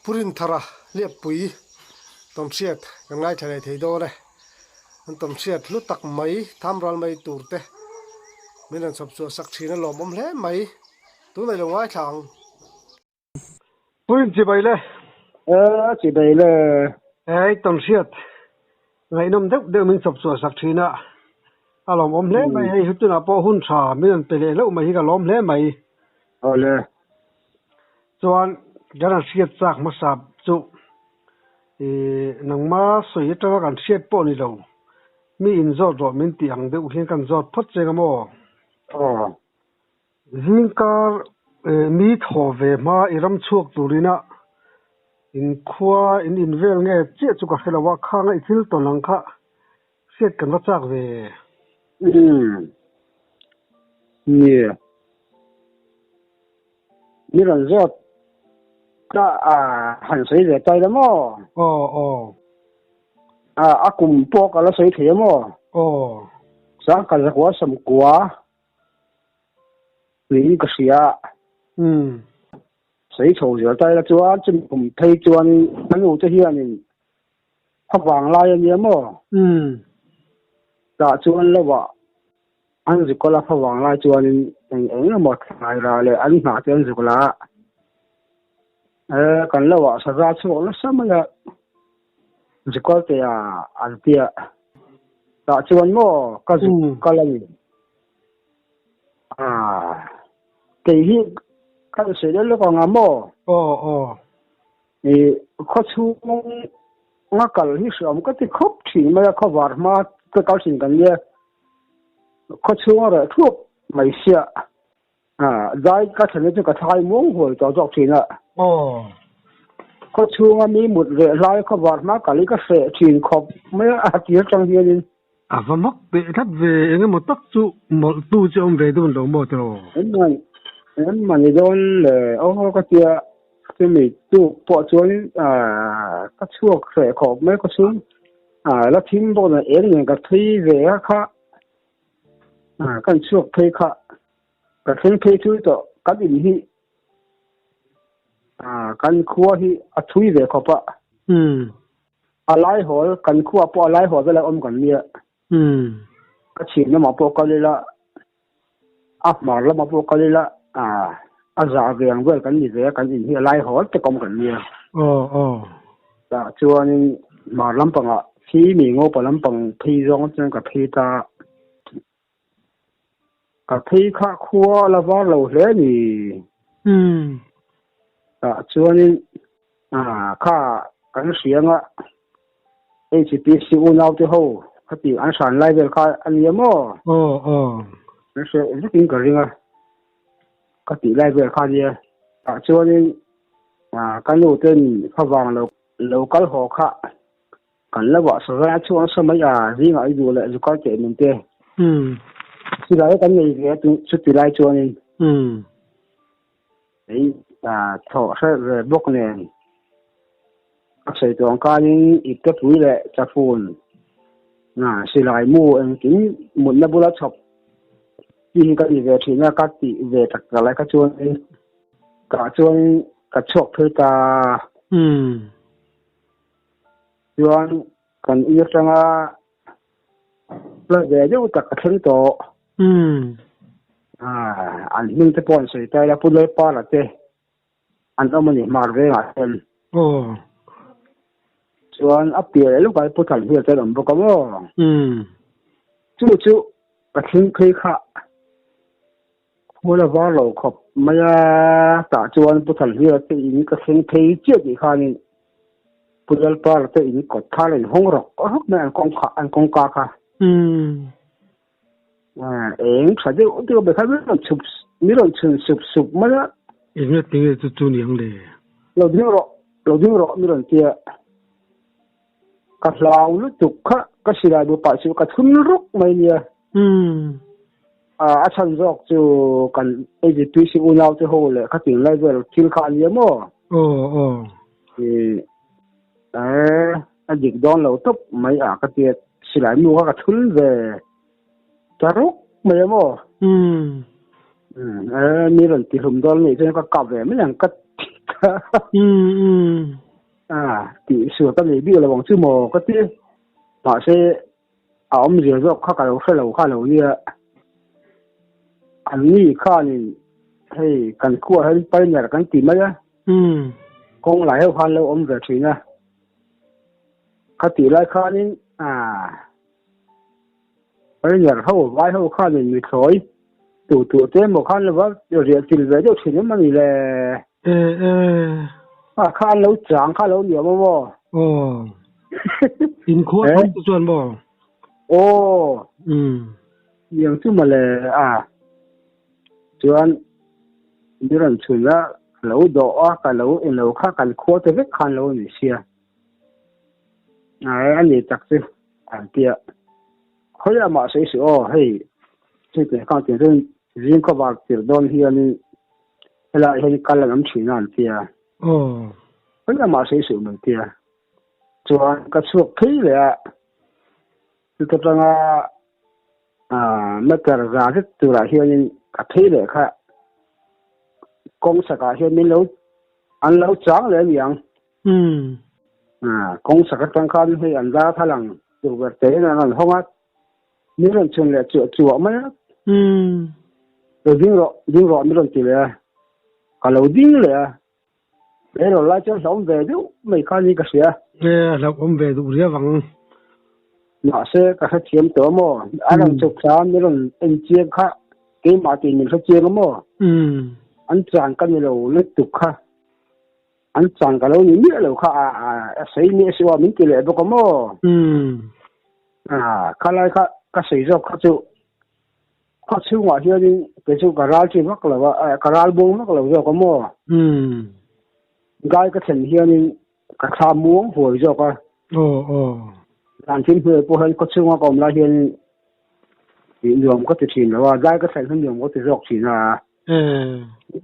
Purinthara Liappui tawnhriat kan ngaithla leh thei dawn e. An tawnhriat hlu tak mai thamral mai tur te min rawn chhawp chhuah sak thin a lawmawm hle mai. Tunah i lo ngaithla ang. Purin chibai le. E chibai le. Hei tawnhriat ngaihnawm deuh deuh min chhawp chhuah sak thin a a lawmawm hle mai. Hei tunah pawh hun tha min rawn pe leh hlauh mai hi ka lawm hle mai. Awle. Chuan kan han hriat chak hmasa chu ih nangma sawi atanga kan hriat pawh ni lo, mi inzawt rawh min tih ang deuh hian kan zawt phawt che nga maw? Aw. Zingkar mi thaw ve hma i ram chhuak turina inkhua in invel nge chiah chu ka hre lo a, khanga i thil tawn ang kha Hriat kan va chak ve. Umm. Nia. Mi rawn zawt ka a han sawi ve tai la maw? Aw aw. A a kum pawh ka la sawi thei a maw? Aw. Sangkhat zakua sawmkua niin ka hria. Umm. Sawi chho zel tai la chuan chumi kum phei chuan ka nu te hianin A vang lai a nia maw? Umm. Tah chuan lovah an zuk kal a, kha vang lai chuanin eng eng emaw thlai rah leh an hnah te an zuk la a. E, kan lovah saza chhuak nasa mai a, zuk kal teh a an ti a. Tah chuan maw ka zuk kal a ni. Ah, kei hi kan sawi leh lawk ang a maw? Aw, aw. I khaw chhunga kal hi hreawm ka ti khawp thin mai a, khaw var hma te kal thin kan nia, khaw chhunga reh thuap mai sia zai ka thlen hi chu ka thlai muang huai tawh zawk thin a. Aw. Khaw chhunga mi mut reh hlai khaw var hma kal hi ka hreh thin khawp mai a, a tir atang hianin. A va mak teh tlat ve, eng emaw tak chu mawlhtu chu a awm ve dawn lo maw tiraw? Engmah, engmah ni dawn le aw ka tia, chumi tuk pawh chuan ka chhuak hreh khawp mai ka chhung la thim bawk nen eng nen ka thui ve a kha, kan chhuak phei kha, ka thleng phei thui tawh kan in hi kan khua hi a thui ve khawp a. A laihawl, kan khuah pawh a laihawl vel a awm kan nia. Ka chhim lamah pawh kal ila, a hmar lamah pawh kal ila, a zah ve ang vel kan ni ve a, kan in hi a laihawl tak awm kan nia. Aw, aw. Tah chuanin hmar lampangah khi mi ngopa lampang phei zawng chuan ka phei ta. Ka phei kha khua a la var lo hle a ni. Tah chuanin kha kan hria anga HPC unaute ho khati an hran lai vel kha a nia maw? Aw, aw. Kan hria vekin ka ring a, ka tih lai vel kha a nia. Tah chuanin ka nu ten khavang lo kal haw kha Kan lo ah saza chhuak nasa mai a, zingah i duh leh zu kal teh min te. Silai kan nei ve a chuti lai chuanin. Hei thawh hreh ve bawk nen a sawi tawh ang kanin ipte pui leh chafun silai mu engkim mutna bula chhawp chi hi ka ni ve thin a, ka tih ve tak tak lai kha chuanin tah chuan ka chhuak phei ta. Chuan kan in atanga la ve deuh tak a thleng tawh. An hming te pawh an sawi ta ila Pu Lalpara te an awm a ni hmar vengah hian. Chuan a piah leh lawkah Pu Thanhmel te an awm bawk a maw? Chu chu ka thleng phei kha. Hmul a var lo khawp mai a, tah chuan Pu Thanhlira te in ka thleng phei chiah tih khanin Pu Lalpara te in kawt kha a inhawng rawk rawk mai an kawngka an kawngka kha. Eng tha deuh deuh mai kha min rawn chhup min rawn chhun sup sup mai a. Eng nge tinge chu chu ni ang le? Lo ding rawh, lo ding rawh min rawn ti a. Ka hlau lutuk kha ka silai bu pah chu ka thun ruk mai nia. A chhan zawk chu kan AGPC unau te ho leh khatin lai vel thil kha a nia maw? Aw aw. A dik dawn lo tawp mai a ka tia silai nu kha ka thul ve ta ruk mai a maw? Mi rawn ti hlum dawn nih chuan ka kap ve mai ang ka. kha. Um um. A tih sual ka nei bik lo ang chu maw ka ti. Mahse a awmzia zawk kha ka lo hre lo kha lo nia. An ni khanin hei kan khuaah hian pioneer kan ti mai a. Um. Kawng lai ho khan lo awm ve thin a. Kha tih lai khanin ah pioneer ho vai ho khanin mithlawi tu tur te emaw khan lova riah chil ve deuh thin em a ni le. E e. A kha an lo chang kha lo niam a maw? Aw. Inkhua tho te chuan maw? Aw. Um. Niang chu mawle a. Chuan mi rawn chhun a, ka lo dawh a, ka lo elo kha kan khua te vek khan lo ni sia. Ai a ni tak chu an tia. Khawiah mah sawi suh aw, hei chutiang khan tiang chuan zing khawvar tirh dawn hianin helaiah hian kal an awm thin a an tia. Aw. Khawiah mah sawi suh mai tia. Chuan ka chhuak phei leh a, chuta tanga meter za zet turah hianin ka phei leh kha kawng sakah hian min lo an lo chang leh a niang. Um. Kawng sak atang khan hei an zar thal ang tukverh te in an rawn hawng a, min rawn chhun leh chuah chuah mai a. Um. Lo ding rawh, ding rawh min rawn ti leh a, ka lo ding leh a. He rawn lai chuan hlauhawm ve deuh mai kha ni ka hria. E, hlauhawm ve duh riau ang. Mahse, ka hrethiam tawh maw? A rawn chhuk thla a, min rawn en chiang kha, keimah tih min hre chiang a maw? An chan ka ni lo lutuk kha. An chan ka lo ni miah lo kha, a sawi miah si aw, min ti leh bawk a maw? Khalai kha ka sawi zawk kha chu Khaw chhungah hianin kei chu ka ral chi vak lo a, ka ral buang vak lo zawk a maw? Gai ka thlen hianin ka thla muang huai zawk a. Aw aw. Zan thim hnuai pawh hian khaw chhunga ka awm lai hianin tih nuam ka ti thin lo a, gai ka thlen hian nuam ka ti zawk thin a.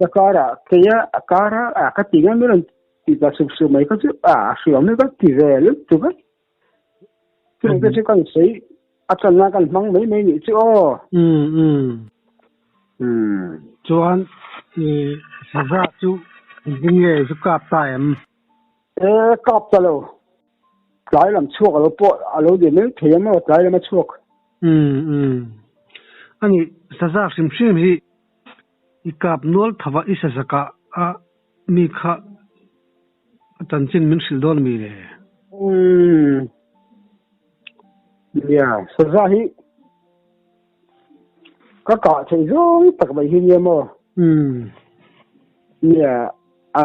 Ka karah kei a, a kara a ka ti ngam emaw tih ta sup sup mai kha chu a hriam hi ka ti ve lutuk a. Chung te chu kan sawi a channa kan hmang mai mai nih chu aw. Um um. Um. Chuan i saza chu engtin nge zu kap ta em? E kap ta lo. Tlai lam chhuak alo pawh alo ni mai thei em aw tlai lam a chhuak. Um um. Ani saza hrim hrim hi i kap nual thava i sazakah a mi kha A chanchin min hrilh dawn mi le? Umm. Nia, saza hi ka kah theih zawng tak mai hi nia maw? Umm. Nia, a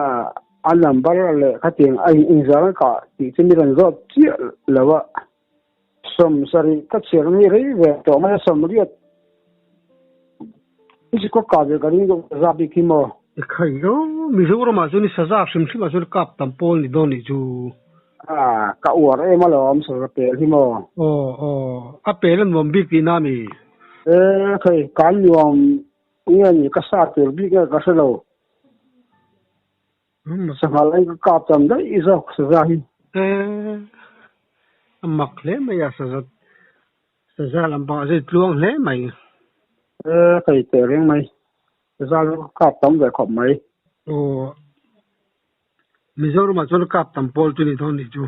a number leh khatiang a inzar a kah tih chu mi rawn zawt chiah lo a. Sawmsarih ka chhiar ni rei ve tawh mai a, sawmriat hi chu ka kah ve ka ring deuh za bik hi maw? Ekhai o, Mizoramah chuan i saza hrim hrimah chuan kap tam pawl ni dawn nih chu. A, ka uar em alawm saza pel hi maw? Aw aw, a pel a nuam bik tihna a mi? E, khei, kan nuam nge ni ka sa tur bik nge ka hre lo. Sangha lai ka kap tam daih zawk saza hi. Eh, a mak hle mai a saza saza lampang ah chuan tluang hle mai. Eh, ka i teh reng mai. Saza chu ka kap tam ve khawp mai. Aw, Mizoramah chuan kap tam pawl chu ni dawn nih chu.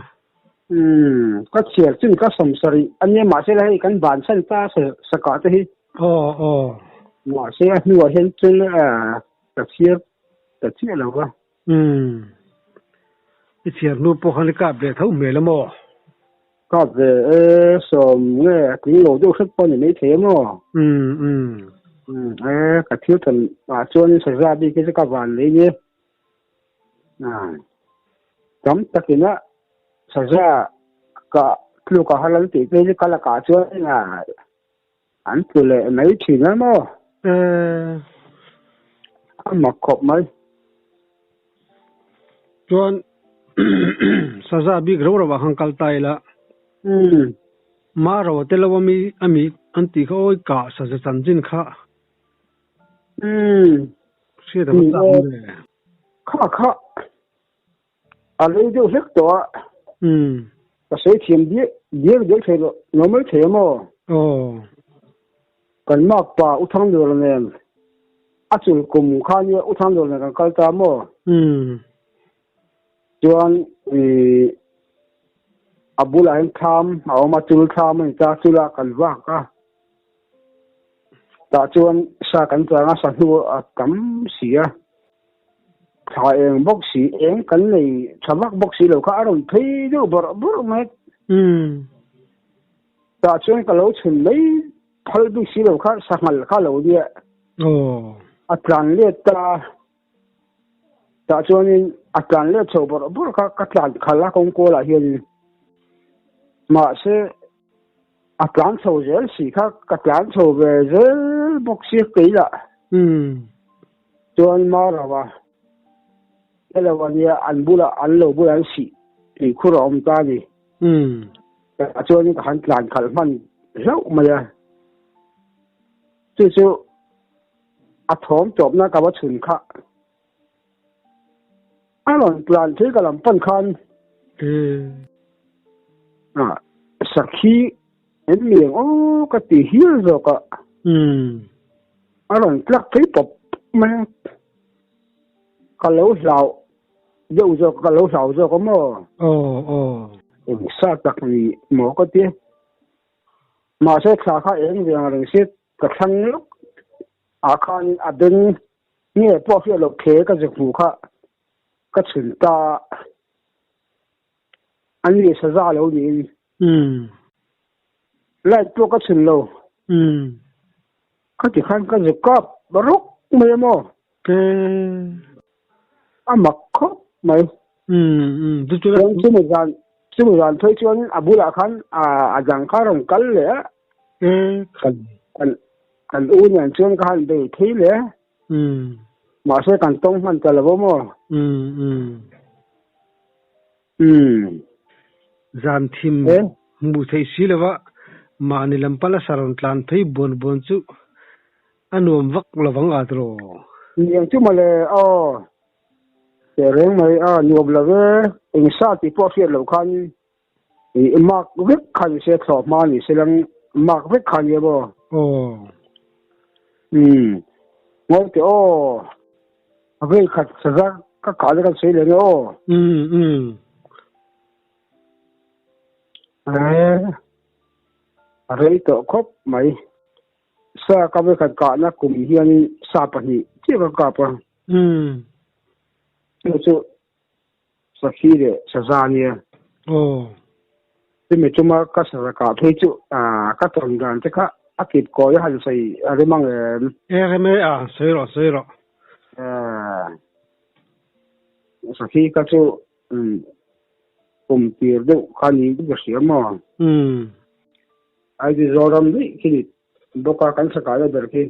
Umm, ka chhiar chin ka sawm sarih a nia mahse la hei kan bansan ta sakah te hi. Aw, aw. Mahse a hnuah hian chuan ka chhiar Ta chiah lo va. Umm. I chhiar hnu pawh khan i kap ve tho hmel a maw? Kap ve e, sawm nge a tling lo deuh hret pawh a ni mai thei a maw? Umm umm. Umm e, ka thil than ah chuan saza bik hi chu ka van lei nia. Ah. Tam takin a saza ka tluk a har an tih phei chu ka lakah chuan An tlu leh mai thin a maw? Eh. A mak khawp mai. Chuan saza bik ro ro ah khan kal ta ila. Umm. Ma ro te lo ami ami an tih kha awi kah saza chanchin kha. Umm. Hriat a va chak awm ve. Kha kha. A rei deuh hlek tawh a. Umm. Ka sawi thiam diak diak diak thei lo lo mai thei a maw? Aw. Kan mak pa U Thangdawla nen a chul kum kha nia U Thangdawla nen kan kal ta maw? Umm. Chuan ih a bulah hian thlam a awm a, chul thlam a ni ta, chulah kan vak a. Tah chuan sa kan chang a, sa hnu a tam si a. Thla eng bawk si, eng kan nei tha vak bawk si lo kha a rawn phei deuh bawrh bawrh mai. Tah chuan ka lo chhun mai phal bik si lo kha sanghal kha a lo nia. A tlan let ta a. Tah chuanin a tlan let chho bawrh bawrh kha ka tlan khalh a kawng kawlah hianin. Mahse a tlan chho zel si kha ka tlan chho ve zel bawk si kei lah. Chuan Marava helo a nia an bulah an lo bulah an sih tuikhur a awm ta a ni. Tah chuanin ka han tlan khalh hman hlauh mai a. Chu chu a thawm tawpna ka va chhun kha. A rawn tlan thei ka lam pan khan sakhi en liang aw ka ti hial zawk a. A rawn tlak phei pawp mai a. Ka lo hlau deuh zawk ka lo hlau zawk a maw. Eng sa tak ni maw ka ti. Mahse thla kha eng ve ang reng si ka thlang lawk ah khanin a beng nge pawh hriat loh phe ka zuk hmuh kha ka chhun ta a ni saza lo niin light pawh ka chhun lo khati khan ka zuk kap rawk mai a maw a mak khawp mai chuan chumi zan chumi zan phei chuan a bulah khan a dang kha a rawn kal leh a kan kan kan u nen chuan ka han bei thei leh a mahse kan tawng hman ta lo a maw Zan thim hmuh theih si lova mahni lam pala sa rawn tlan phei buan buan chu A nuam vak lo vang at rawh. Niang chu mawle aw. Teh reng mai a nuam lo e. Eng sa tih pawh hriat loh khan i mark vek kha ni se thlawh hma ni se lang mark vek kha nia maw. Aw. Umm. Ngawi teh aw. A vei khat saza ka kah na kan sawi leh nge aw. Umm umm. Eh. A rei tawh khawp mai. Sa ka vekhat kahna kum hianin sa pahnih chiah ka kap a. Chu chu sakhi leh saza a nia. Chumi chuma ka saza kah phei chu ka tawn dan te kha a kip kawi a han sawi a rem ang em? E rem e a, sawi rawh sawi rawh. Sakhi kha chu kum tir deuh kha niin ka hria maw? Aizawl ram daih khi ni bawk a kan sakah ber khi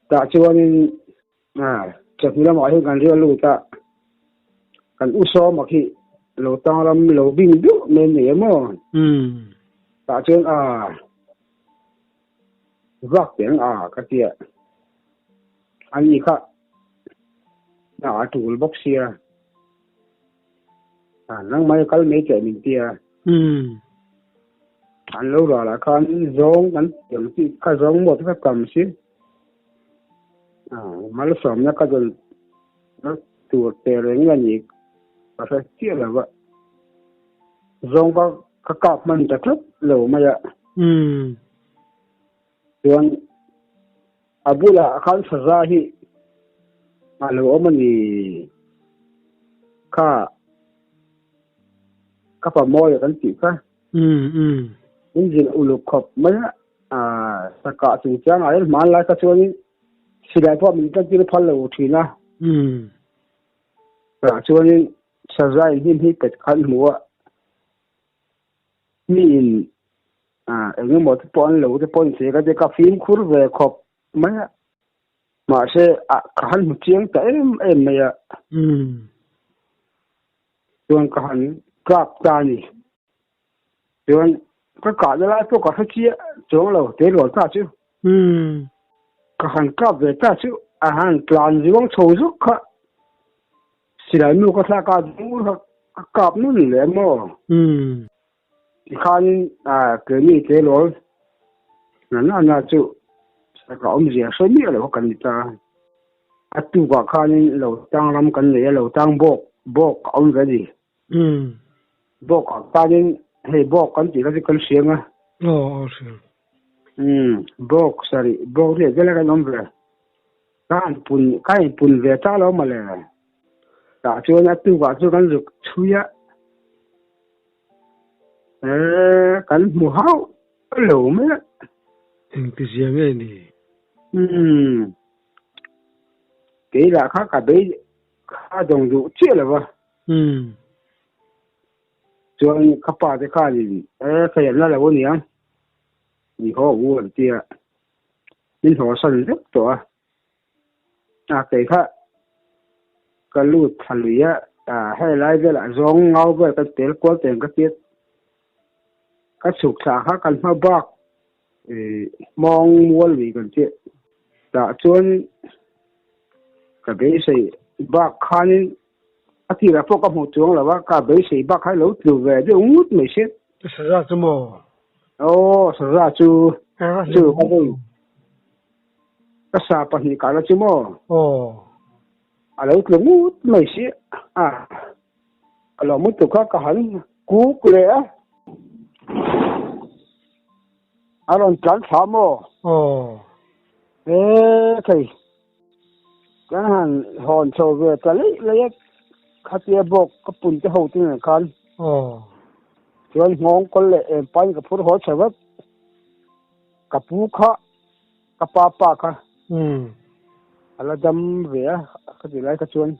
tah chuanin chawhnu lamah hian kan rial lut a kan u sawma khi lo tang ram lo bing deuh mai an nei a maw tah chuan a vak teh ang a ka tia ani kha a tul bawk sia nangmah hi kal mai teh min tia. An lo ral ah khan zawng kan tiang chi kha zawng mawt kha tam si. Malsawmna ka dawn tur te reng nge ni ka hre chiah lo va. Zawng ka ka kap hman ta tlat lo mai a. Chuan a bulah khan saza hi a lo awm a ni kha. Ka pa mawi a kan tih kha. In zilh uluk khawp mai a, sakah chungchang ah hian hmanlai kha chuanin silai pawh min tan tir phal lo thin a. Tah chuanin saza in hnim hi pet khan hmu a, mi in eng emaw te pawh an lo te pawh inchei ka tia ka fimkhur ve khawp mai a. Mahse ka han hmu chiang ta em em mai a. Chuan ka han kap ta a ni. Chuan ka kahna lai pawh ka hre chiah chuang lo te rual ta chu. Ka han kap ve ta chu a han tlan zuang chho zuk kha silai nu ka thlak a zung kha ka kap nun leh maw. Tikhanin keini te lawl na na na chu ka awmzia hre miah lo kha kan ni ta. A tukah khanin lo tang ram kan nei a, lo tang bawk. Bawk a awm ve a ni. Bawk ah tanin hei bawk kan tih kha chu kan hria ang a. Aw aw hria. Umm bawk sarih bawk riah vel a kan awm ve. Ka han pun ka in pun ve ta lo mawle. Tah chuan a tukah chu kan zuk chhui a. Eee kan hmu hauh lo mai a. Engtizia nge ni? Umm kei lah kha ka bei Kha dawng duh chiah lo va. Chuan ka pa te khanin e ka yamna lo ania ni haw u an tia min haw san vek tawh a. A kei kha ka lut thla lui a, hei lai velah zawng ngau vel kan tel kual teng ka tia ka chhuk thla kha kan hma bak Hmawng mual lui kan tih tah chuan ka beisei bak khanin a tirah pawh ka hmuh chuang lo a, ka beisei bak kha lo tlu ve deuh ngut mai se. Saza chu maw? Aw, saza chu chu ka vei. Ka sa pahnih kahna chu maw? Aw. A lo tlu ngut mai si a. A lo mutu kha ka han kuk leh a. A rawn tlan thla maw? Aw. E thei. Kan han hawn chho ve ta leih leih a, khatia bawk ka pun te ho te nen khan. Aw. Chuan nghawng kawl leh em pain ka phur haw chho vat. Ka pu kha, ka pa pa kha. A la dam ve a, ka ti lai kha chuan.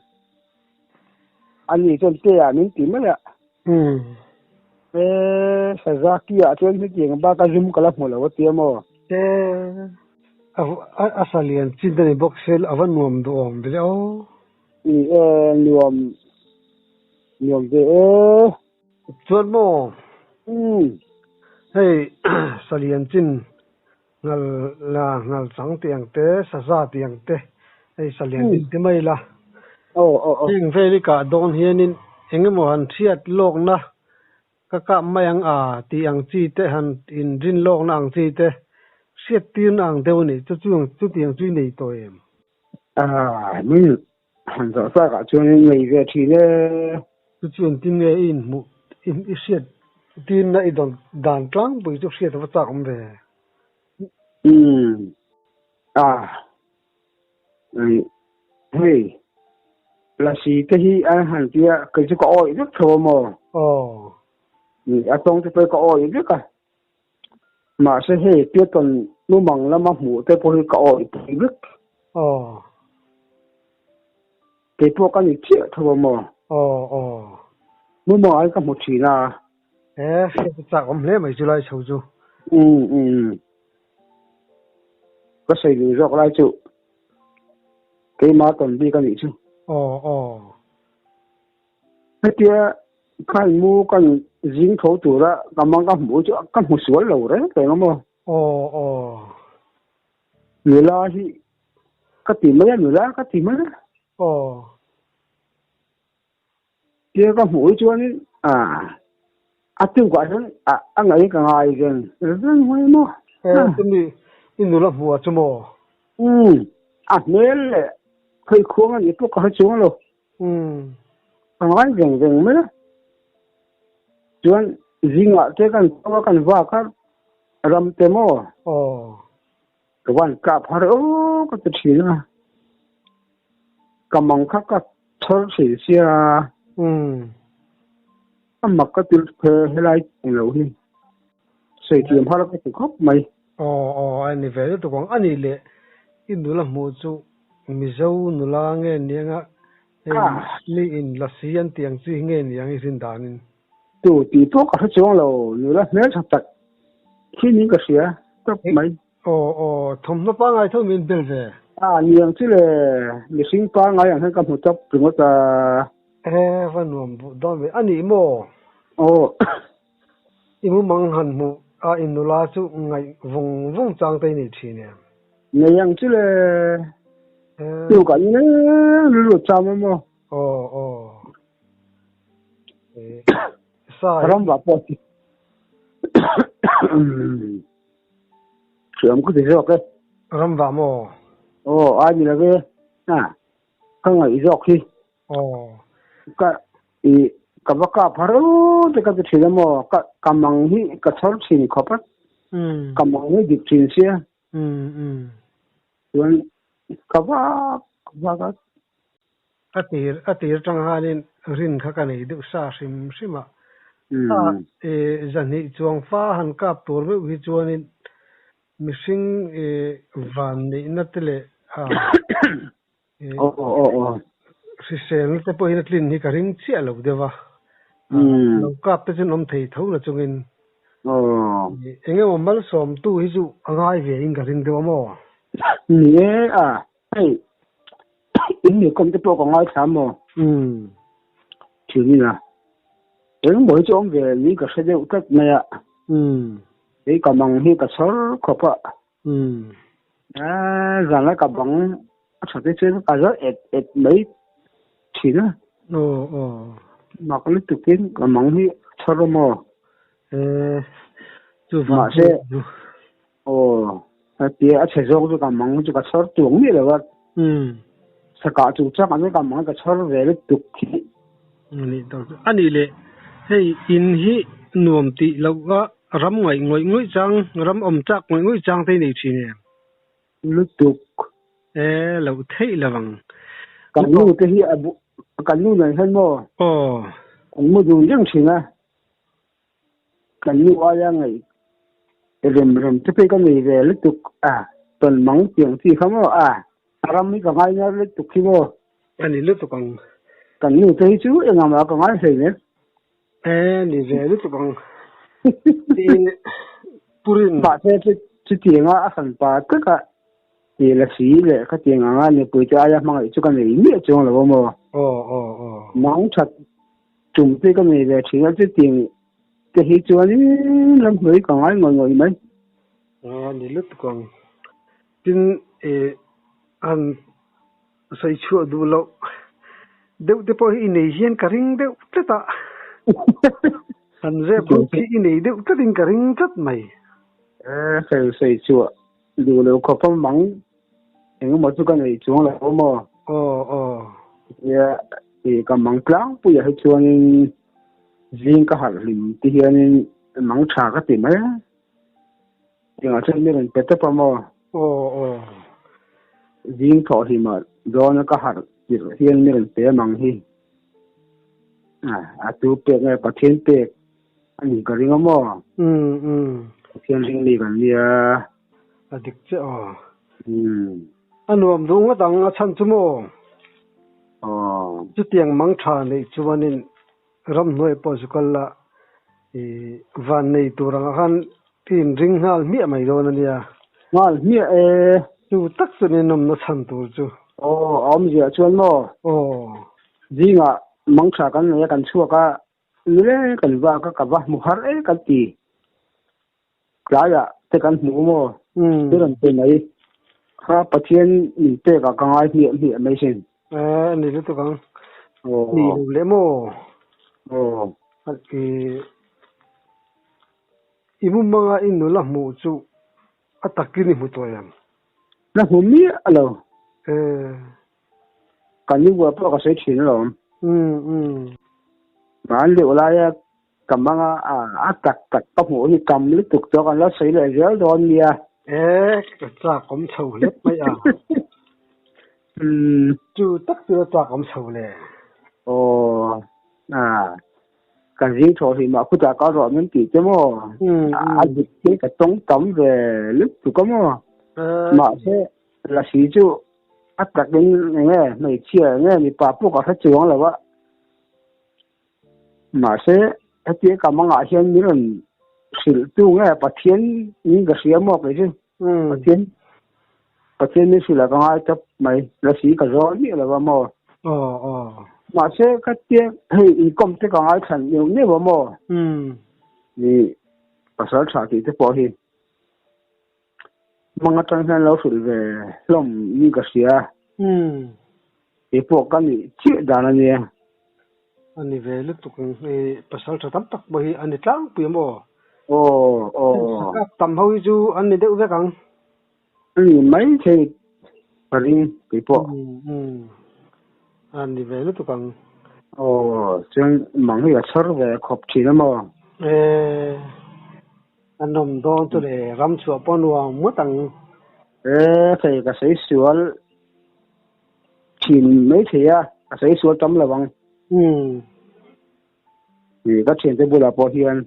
Ani chuan te ah min ti mai a. E Sazaki ah chuan hetiang bak a zum ka la hmu lo a tia maw? E a sa lian chin a ni bawk se a va nuam duh awm ve le aw. Ni e nuam nuam ve e. Chuan maw? Hei sa lian chin Ngal la ngal chang tih ang te, saza tih ang te, hei salian din ti mai la. Heng vel i kah dawn hianin eng emaw han hriat lawkna ka kap mai ang a tih ang chi te han inrin lawkna ang chi te hriat tirna ang deuh a ni. Chu chu chutiang chu i nei tawh em? Aaa min han zawh chakah chuan in nei ve thin e. Chu chu engtin nge i inhmuh i hriat tirna i dawn dan tlangpui chu hriat a va chak awm ve. Umm a hei lasi te hi an han tia kei chu ka awih vek tho a maw? Aw. A tawng te pawh hi ka awih vek a. Mahse hei Piaton mumang lama hmuh te pawh hi ka awih pui vek. Aw. Kei pawh ka ni chiah tho a maw? Aw aw. Mumang ai ka hmu thin a. E, hriat a chak awm hle mai chu lai chho chu. Umm umm. Ka sawi duh zawk lai chu keima tawn bik a nih chu. Aw aw. Hetia khan mu kan zing tho tura ka mang ka hmuh chu ka hmu sual lo reng reng a maw? Aw aw. Nula hi ka ti mai a, nula ka ti mai a. Aw. Tia ka hmuh hi chuanin a a tukah hian a a ngaih ka ngai reng reng mai maw? E chumi i nula hmuh ah chu maw? Umm a hmel leh khawikhawng a nih pawh ka hre chuang lo. Umm. Ka ngai veng veng mai a. Chuan zingah te kan kal a kan vak a, ram te maw? Aw. Ka van kap har aw ka ti thin a. Ka mang kha ka chhawr thin sia. Umm. A mak ka ti lutuk he helai ang lo hi. Sawi thiam har ka ti khawp mai. Aw aw a ni ve lutuk ang. A nih leh i nula hmuh chu Mizo nula nge nianga hei mi in lasi an tih ang chi hi nge niang i rin danin? Tu tih pawh ka hre chuang lo, nula hmeltha tak khi niin ka hria tawp mai. Aw aw, thawmhnaw pangngai tho min bel ve. A niang chu le, mihring pangngai ang hian ka hmu tawp ringawt a. E va nuam buh dawn ve, a nih maw? Aw. I mumang han hmuh a i nula chu ngaih vung vung chang te i nei thin em? Nei ang chu le. Tu ka ni rilru cham a maw? Aw aw. Sai. Ram va pawh chi. Thiam ka ti zawk e. Ram va maw? Aw ai ni lo ve. A ka ngaih zawk hi. Aw. Ka i ka va kap har te ka ti thin a maw ka ka mang hi ka chhawr thin khawp a ka mang hi dik thin sia chuan ka vak vak a. A tir a tir tang hanin rin kha ka nei deuh sa hrim hrim a. A e zahnih chuang fa han kap tur meuh hi chuanin mihring e van neihna te leh a Hriselna te pawhin a tlin hi ka ring chiah lo deuh a, lo kap te chuan awm thei tho na chungin eng emaw malsawmtu hi chu a ngai ve in ka ring deuh a maw? Ni e a, hei in mi kawm te pawh ka ngaithla maw? Thin a, engmaw hi chu awm ve niin ka hre deuh tlat mai a, kei ka mang hi ka chhawr khawp a. Zan a ka bang a tha te chuan ka zo et et mai thin a. Aw aw. Mak lutukin ka mang hi chhawr a maw? Eh, chu vang Mahse, aw, hetia a chhe zawk chu ka mang chu ka chhawr tuang miah lo a. Sakah chungchang ah chuan ka mang ka chhawr ve lutuk hi. Ani tak chu. Ani leh hei in hi nuam tih loh a ram ngaih ngawih ngawih chang, ram awm chak ngawih ngawih chang te hi nei thin em? Lutuk. E loh theih lo ang. Kan nu te hi a bu, kan nu nen hian maw? Aw. Kan mu dun reng thin a. Kan nu aia ngaih rem rem te phei ka nei ve lutuk a, tawn mang tiang chi kha maw a, a ram hi ka ngai ngar lutuk hi maw. A ni lutuk ang. Kan nu te hi chu engah mah ka ngai hlei nen. E ni ve lutuk ang. Tiin Purin. Mahse chutianga a hran pa taka ti la si leh khatiang anga nupui te aia hmangaih chu ka nei miah chuang lo a maw. Aw aw aw. Mang that Tum te ka nei ve thin a, chutiang te hi chuanin ramhnuai ka ngai ngawih ngawih mai. A ni lutuk ang. Tin, eh, han sawi chhuah duh loh deuh te pawh hi i nei hian ka ring deuh tlat a. Han zep ruk hi i nei deuh tlatin ka ring tlat mai. Eh, sawi sawi chhuah duh loh khawp a mang engemaw chu ka nei chuang lo maw? Aw, aw. Nia, Ih ka mang tlangpuiah hi chuanin zing ka harh hlim ti hianin mang tha ka ti mai a. Engah chuan mi rawn pe tawp a maw? Aw aw. Zing thawh hlimah dawn a ka harh tirh hian mi rawn pe a mang hi. A tu pek nge Pathian pek a nih ka ring a maw? Umm umm. Pathian ring mi kan nia. A dik che aw. Umm. A nuam duh ngawt ang a chhan chu maw? Aw. Chutiang mang tha neih chuanin ramhnuai pawh chu kal la i van nei tur angah khan i inring nghal hmiah mai dawn a nia. Nghal hmiah e. Chu tak chu ni nawmna chhan tur chu. Aw, a awmzia chuan maw? Aw. Zingah mang tha kan nei a, kan chhuak a, nile kan vak a, ka va hmu har e kan ti. Tlaiah te kan hmu maw? Te rawn pe mai. Kha Pathian min pekah ka ngai hmiah hmiah mai sin. Eh, ni lutuk ang. Ni lo leh maw? Aw. I mumanga i nula hmuh chu a takin i hmu tawh em? La hmu miah lo. Eh. Kan nu buah pawh ka sawi thin alawm. Um um. An deuh laia Ka mang a, a tak tak ka hmuh hi tam lutuk chu kan lo sawi leh zel dawn nia. E, ka chak awm chho hlep mai a. Umm. Chu tak chu a chak awm chho le. Aw, a, ka zing thaw hlih mah khutah ka rawh min tih che maw? A dik hi ka tawng tam ve lutuk a maw? Mahse, lasi chu a takin eng nge hmeichhia eng nge mipa pawh ka hre chuang lo a. Mahse, hetia ka mangah hian min rawn hrilhtu nge Pathian in ka hria maw kei chu. Pathian Pathian min hrilh a ka ngai tawp mai. Lasi ka zawn miah lo a maw. Aw aw. Mahse, khatia hei inkawm te ka ngaithlan neuh neuh a maw. Ni pasal tha tih te pawh hi mang atang hian lo hrilh ve hlawm in ka hria. Kei pawh ka nih chiah dan a nia. A ni ve lutuk ang hei pasal tha tam tak pawh hi a ni tlangpui a maw? Aw aw. Sakap tam ho hi chu an ni deuh vek ang. A ni mai thei ka ring kei pawh. A ni ve lutuk ang. Aw, chuan mang hi a chhar ve khawp thin a maw? E, a nawm dawn chu le, ram chhuah pawh nuam ngawt ang. E, thei ka sawi sual thin mai thei a, ka sawi sual tam lo ang. Umm. Ka thiante bulah pawh hian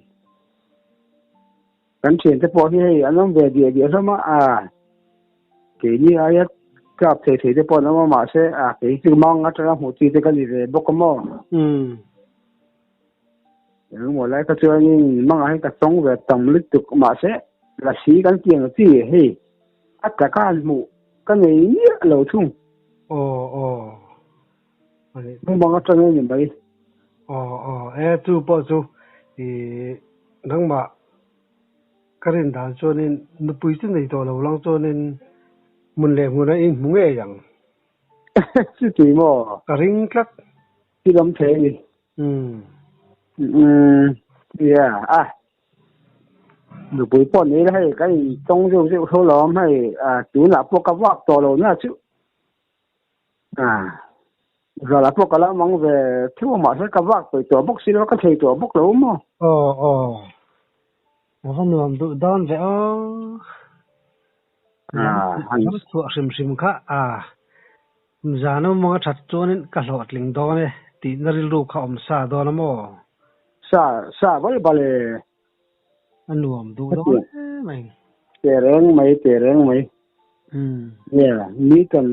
Kan thiante pawh hi hei an awm ve diah diah hlawm a, a keini aia tlak thei thei te pawh an awm a mahse a kei chu mang atanga hmuh chi te ka ni ve bawk a maw. Umm. Engemaw lai kha chuanin mangah hian ka tawng ve tam lutuk mahse lasi kan ti ang chi hei a taka an hmuh ka nei miah lo thung. Aw aw. Ani. Mumang atanga ni mai. Aw aw e chu pawh chu i nangmah ka rin dan chuanin nupui chu nei tawh lo lang chuanin hmun leh hmunah in hmu ngei ang. Chuti maw? Ka ring tlat. Thil awm thei a ni. Umm. Umm yeah a nupui pawh nei la hei kan in tawng zeuh zeuh tho lo awm hei a tunah pawh ka vak tawh lo na chu. Zala pawh ka lo mang ve theuh a mahse ka vak peih tawh bawk si lo a, ka thei tawh bawk lo maw? Aw aw, a va nuam duh dawn ve aw. Lam chhuah hrim hrim kha a zan awm anga that chuanin ka hlawhtling dawn e tihna rilru kha awm sa dawn a maw? Sa sa bal bal e. A nuam duh dawn hle mai. Tehreng mai, tehreng mai. Yeah, ni kan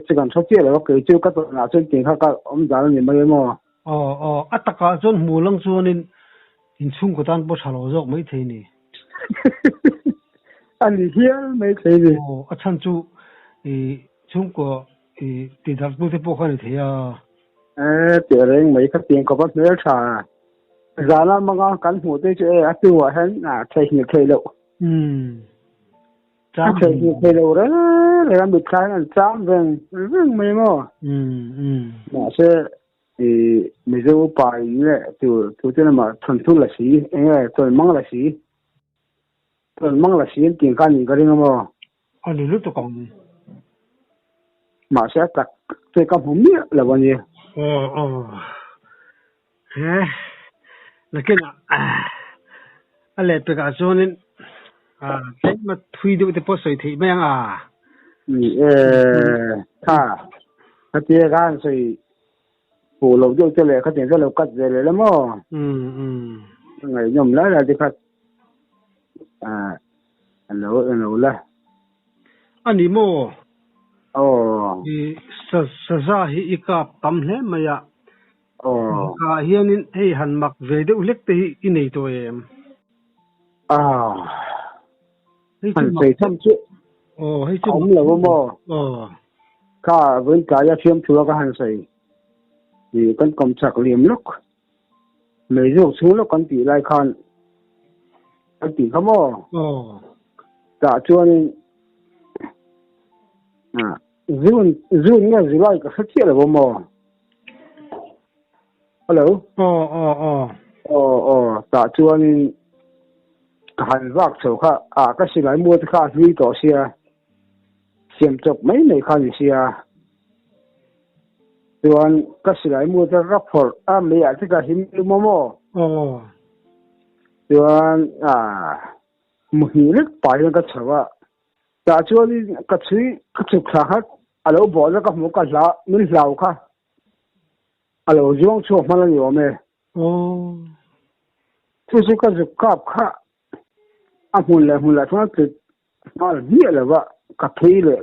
chu kan hre chiah lo a, kei chu ka tawnah chuan tih kha ka awm dan a ni mai emaw. Aw, aw, a takah chuan hmu lang chuanin inchhungkaw tan pawh tha lo zawk mai thei ni. A ni hial mai thei ni. Aw, a chhan chu i chhungkaw i tidarh tu te pawh kha a ni thei a. E, tehreng mai kha tiang khawpa hmeltha. Zana manga kan hmuh te chu e a hnuah hian a theihnghilh theih loh. Umm. A theihnghilh theih loh reng reng a mitthla hian an cham veng veng mai maw. Umm umm. Mahse i Mizo upa in nge tu tu te lamah thawnthu la si eng nge tawn mang la si tawn mang la si an tih kha anih ka ring a maw. A ni lutuk ang. Mahse a tak te ka hmu miah lo a nia. Aw aw. He nakinah a lehpekah chuanin tlema thui deuh te pawh sawi theih mai ang a. Ni e, tha. Khatia khan sawi fuh loh deuh te leh khatiang te lo cut ve leh la maw? Umm umm. Ngaihnawm lai lai te kha a lo eng lo la. A ni maw? Aw. I saza hi i kap tam hle mai a. Aw. Bakah hianin hei han mak ve deuh hlek te hi i nei tawh em? Ah. Hei chu Han mak sawi tham chu. Aw, hei chu A awm lo a maw? Aw. Kha vawiin tlaia fiamthua ka han sawi. I kan kawm chak liam lawk. Mei zawk chhung lawk kan tih lai khan kan tih kha maw? Aw. Tah chuanin ah June June nge July ka hre chiah lo a maw? Hello. Aw aw aw. Aw aw tah chuanin ka han vak chho kha ah ka silai mual te kha a hlui tawh sia siam chawp mai mai kha a ni sia chuan ka silai mual te ka phawrh a mei ah te ka him lum a maw? Aw. Chuan ah muhnih lek pah hian ka chho a. Tah chuanin ka chhui ka chhuk thla kha a lo bawhna ka hmuh ka hla min hlau kha a lo zuang chhuak hman a ni awm e. Aw. Chu chu ka zuk kap kha a hmun leh hmun lah chuan a tlut nghal hmiah lo va, ka phei leh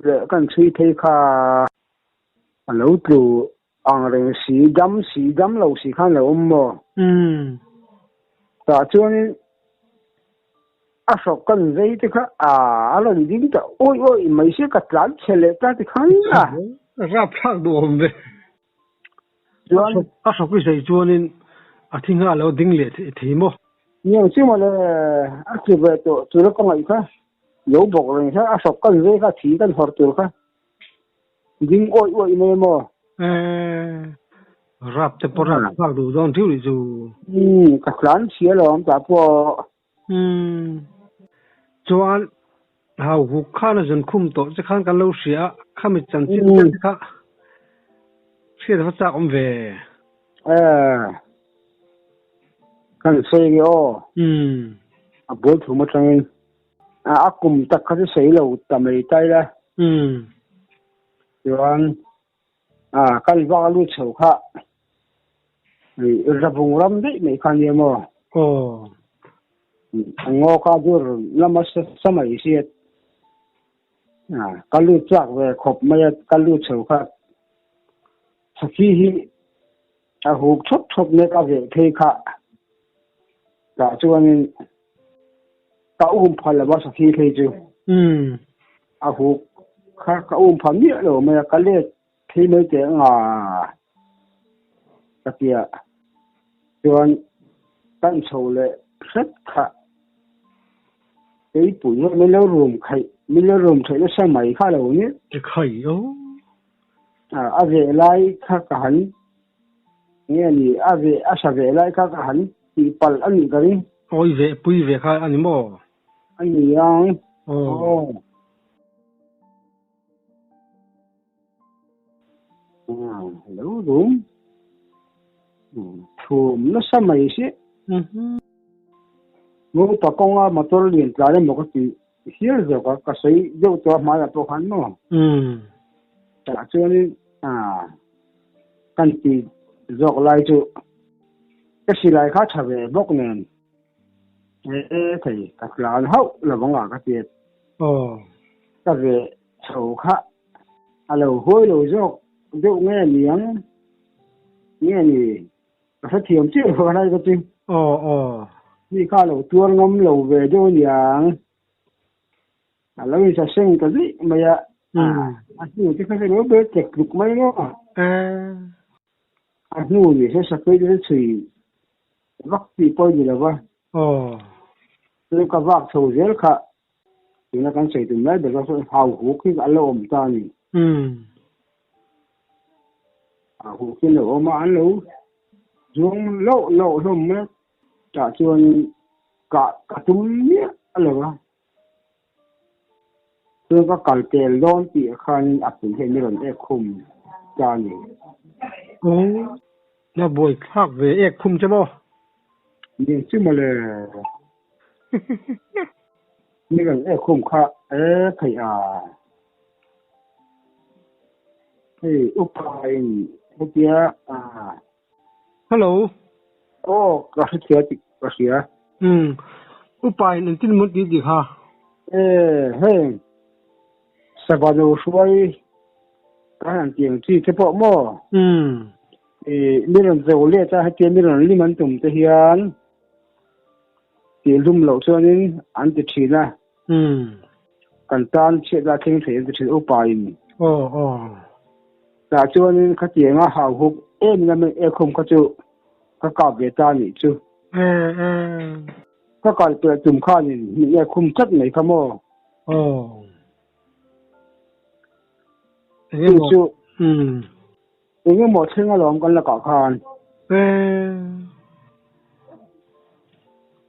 leh kan chhui phei kha a lo tlu ang reng si, dam si, dam lo si khan lo awm maw? Umm. Tah chuanin a hrawk kan zei te kha a a rawn ding ta awi awi mai sia ka tlan chhe leh ta ti khan a. Rapthlak duh awm ve. Chuan A hrawk i zei chuanin a thi nghal lo ding leh thei maw? Niang chu mawle a tlu ve tawh tur a ka ngaih kha lo bawk reng kha a hrawk kan zei kha thi kan hawr tur kha. Ding awih awih mai maw? Eh, rap te pawh rap phak duh dawn thiu nih chu. Umm, ka tlan chhia lo ang tah pawh. Umm, chuan hau huk khan a zun khum tawh che khan kan lo hria a, khami chanchin te kha hriat va chak awm ve. Eh, kan sawi nge aw. Umm. A bul thum atangin a kum tak kha chu sawi lo ta mai ta ila. Umm. Chuan a kan vak a lut chho kha Rabung ram daih mai kha nia maw? Aw. Ngaw kha dur lama sa mai si a. Ka lut chak ve khawp mai a, ka lut chho kha Sakhi hi a huk thawp thawp mek a veh phei kha. Tah chuanin ka um phal lo a sakhi phei chu. A huk kha ka um phal miah lo mai a, ka let phei mai teh anga ka tia. Chuan kan chho leh hret kha keipui hi min lo rum khaih, min lo rum theih nasa mai kha lo ni. Khaih o. A veh lai kha ka han nge ni a veh a sa veh lai kha ka han tih palh a nih ka ring. Awi veh pui ve kha a ni maw? A ni ang. Aw. Lo rum thum nasa mai si. Ngopa kawnga motor lian tlai emaw ka tih hial zawk a, ka sawi deuh tawh a hmaiah pawh khan maw? Tah chuanin kan ti zawk lai chu ka silai kha tha ve bawk nen e thei ka tlan hauh lo ang a ka ti a. Ka ve chho kha a lo huai lo zawk deuh nge niang nge ni Ka hrethiam chiah lo lai ka chu. Aw aw. Mi kha lo tuar ngam lo ve deuh aniang. A lo insa seng ta zui mai a. A hnu te kha chu lo ber tlek tluk mai maw. A hnu ni se sakei te chu chhui vak tih pawh a ni lo va. Aw. Chu ka vak chho zel kha tuna kan sawi tum lai ber kha sawn hau huk hi a lo awm ta a ni. Hau huk hi a lo awm a, an lo zuang loh loh hlawm mai a, tah chuan kah ka tum miah a lo va. Chuan ka kal tel dawn tih khanin a pui hian min rawn ek khum ta a ni. Aw, na buai thlak ve ek khum che maw? Ning chu mawle. Ni kan ek khum kha e theih a. Hei upa in hetia a. Hello. Aw ka hre tih ka hria. Umm upa in engtin maw ti ti kha. E heng sava no hruai ka han tiang chi te pawh maw. Umm. I mi rawn zo let a hetia mi rawn lim an tum te hian tih hlum loh chuanin an ti thin a. Kan tan chhiat la thleng thei an ti thin upa in. Aw aw. Tah chuanin khatianga hau huk em in a meng ekhum kha chu ka kap ve ta nih chu. Ka kal pelh tum khanin min ekhum tlat mai kha maw. Aw. Chu chu. Eng emaw thleng alawm kan lakah khan.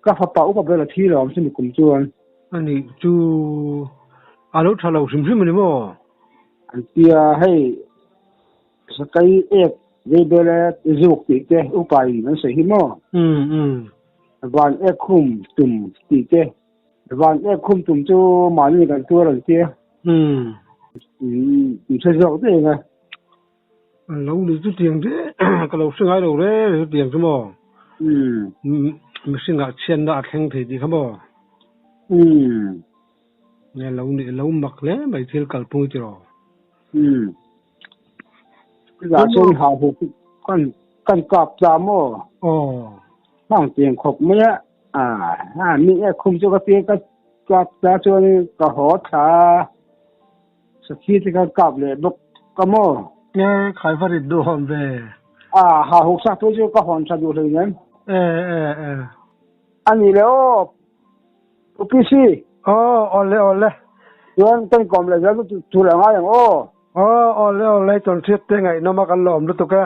Ka fapa upa ber a thi lo ang chumi kum chuan. Ani chu a lo tha lo hrim hrim a ni maw? An ti a, hei sakai ek vei bel e zuk tih te upa in an sawi hi maw? Van ek khum tum tih te, van ek khum tum chu mahni kan tuar an ti a. In hre zawk daih ang a. Lo ni chu tiang te ka lo hre ngai lo reng reng chu tiang chu maw? Mihringah chhiatna a thleng thei tih kha maw? Nge lo ni lo mak hle mai thil kalpui tiraw? Chutah chuan hah huk kan kan kap ta maw? Aw. Hang tiang khawp mai a. A mi e khum chu ka tia ka kap ta chuan ka haw thla a. Sakhi te kha kap leh bawk ka maw? Nge khai va rit duh hawn ve. A hah huk sak thu chu ka hawn tha duh hlei nem. E e e. A ni le aw. Pu PC. Aw awle awle. Chuan kan kawm leh zel chu chu leh ngai ang aw. Aw awle awle tawn hriat te ngaihnawm a kan lawm lutuk e.